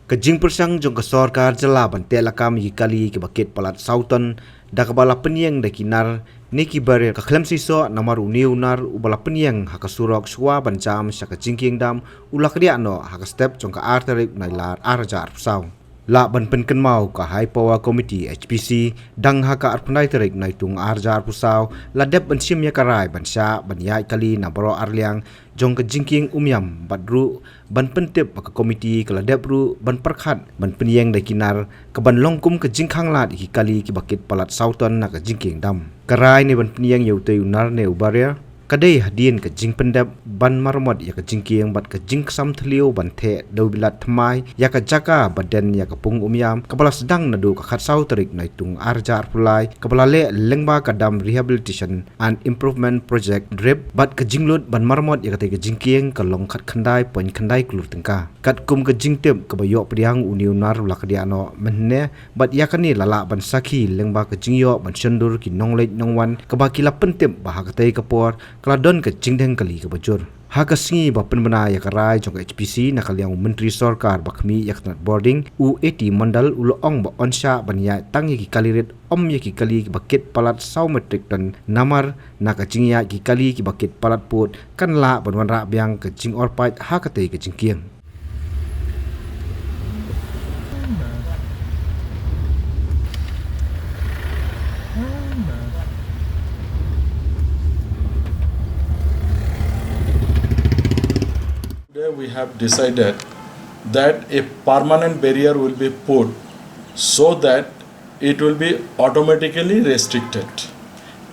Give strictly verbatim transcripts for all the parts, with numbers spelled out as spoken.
Ka jingpyrshang jong ka sorkar jylla ban teh lakam ïa ki kali kiba kit palat saw ton da kaba la pynïeng da ki nar ne ki barrier ka khlem seisoh namar une u nar uba la pynïeng ha ka surok shuwa ban jam sha ka jingkieng dam u la kdiah noh ha ka step jong ka ar tarik Nailar ar hajar arphew saw. Lah ban pynkynmaw ka High Power Committee H P C dang ha ka arphew khyndai tarik Naitung ar hajar arphew saw la dep ban shim ïa ka rai ban shah ban ïaid kali na baroh arliang jong ka jingkieng Umiam bad ruh ban pyntip ba ka komiti ka la dep ruh ban pyrkhat ban pynïeng da ki nar ka ban long kum ka jingkhang lad ïa ki kali kiba kit palat saw ton na ka jingkieng dam. Ka rai ne ban pynïeng ïa utei u nar ne u barrier ka dei hadien ka jingpyndep ban maramot ïa ka jingkieng bad ka jingksam thliew ban theh dewbilat thymmai ïa ka jaka ba den ïa ka pung Umiam kaba la sdang naduh ka khatsaw tarik Naitung ar hajar arphew lai kaba la leh lyngba ka Dam Rehabilitation and Improvement Project, DRIP, bad ka jinglut ban maramot ïa katei ka jingkieng ka long khatkhyndai point khyndai klur tyngka. Katkum ka jingtip kaba ïoh pdiang une u nar u la kdiah noh mynhynne bad ïa kane la lah ban sakhi lyngba ka jingïoh ban shondur ki nongleit nongwan kaba ki la pyntip ba ha katei ka por ka la don ka jingdheng kali kaba jur. Ha ka sngi ba pynbna ïa ka rai jong ka H P C na ka liang u Myntri Sorkar ba khmih ïa ka tnat bording u A T Mondal u la ong ba yn shah ban ïaid tang ïa ki kali rit, ym ïa ki kali kiba kit palat saw metric ton namar na ka jingïaid ki kali kiba kit palat pud kan lah ban wanrah biang ka jingor paid ha katei ka jingkieng. Today we have decided that a permanent barrier will be put so that it will be automatically restricted.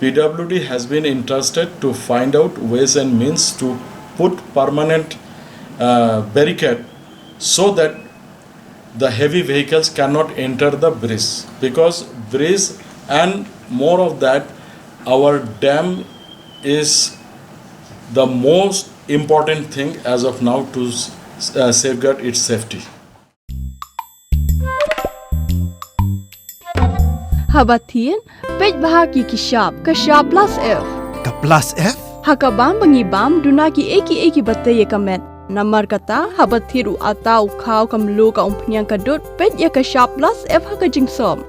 P W D has been entrusted to find out ways and means to put permanent, uh, barricade so that the heavy vehicles cannot enter the bridge, because bridge and more of that, our dam is the most important thing as of now to s-, uh, safeguard its safety. Haba thied, peit bha ïa ki shap, ka shap plus F. Ka plus F? Ha ka bam ba ngi bam, duna kiei kiei kiba tei ïa ka met. Namar kata, haba thied u atta, u khaw, ka mluh, ka umphniang, ka dud, peit ïa ka shap plus F ha ka jingsop.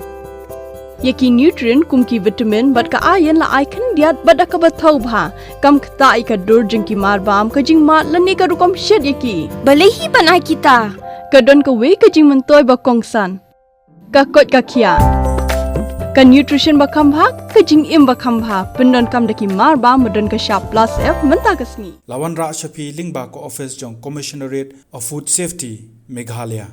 Ïa ki nutrient kum ki vitamin bad ka iron la ai khyndiat bad da kaba thaw bha. Kam ktah ïa ka dur jong ki mar bam, ka jingmad lane ka rukom shet ïa ki. Balei hi ban ai kita? Ka don kawei ka jingmyntoi ba kongsan. Ka koit ka khiah. Ka nutrition ba kham bha, ka jingim ba kham bha. Pyndonkam da ki mar bam ba don ka shap plus F mynta ka sngi. La wanrah sha phi lyngba ka office jong Commissionerate of Food Safety, Meghalaya.